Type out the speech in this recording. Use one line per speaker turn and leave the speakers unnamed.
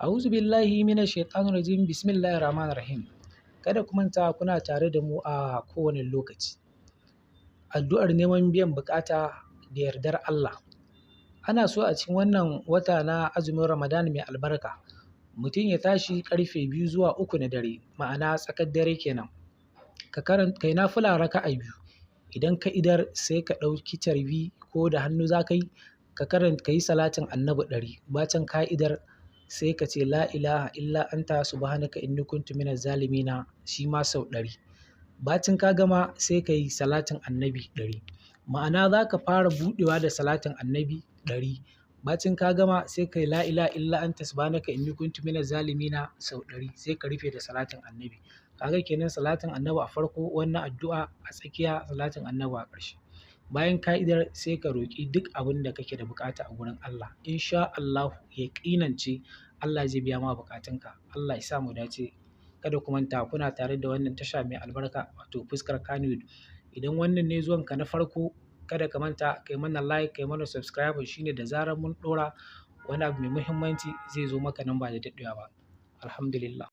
A'udhu billahi minash shaitanir rajim. Bismillahir rahmanir rahim. Kada ku manta kuna tare da mu a kowane lokaci. Addu'ar neman biyan buƙata da yardar Allah. Ana so a cikin wannan wata na azumin Ramadan mai albarka, mutum ya tashi ƙarfe 2 zuwa 3 na dare, ma'ana tsakar dare kenan. Ka karanta, kai nafila raka'a biyu. Idan ka idar, sai ka ɗauki carbi ko da hannu za ka yi, ka karanta, ka yi salatin Annabi 100. Bacin ka idar, sai ka ce la ilaha illa anta subhanaka inni kuntu minaz zalimina, shi ma sau 100. Bacin ka gama, sai ka yi salatin Annabi 100. Ma'ana, za ka fara buɗewa da salatin Annabi 100. Bacin ka gama, sai ka yi la ilaha illa anta subhanaka inni kuntu minaz zalimina sau 100, sai ka rufe da salatin Annabi. Kaga kenan, salatin Annabi a farko, wannan addu'a a tsakiya, salatin Annabi a ƙarshe. Bayan ka idar, sai ka roƙi duk abin da kake da buƙata a gurin Allah. Insha Allahu, yaƙinance Allah zai biya ma buƙatunka. Allah ya sa mu dace. Kada ku manta kuna tare da wannan tasha mai albarka, wato Fuskar Kannywood. Idan wannan ne zuwanka na farko, kada ka manta kai mana like, kai mana subscribe. Shine da zarar mun ɗora wani abu mai muhimmanci, zai zo maka nan ba da daɗewa ba. Alhamdulillah.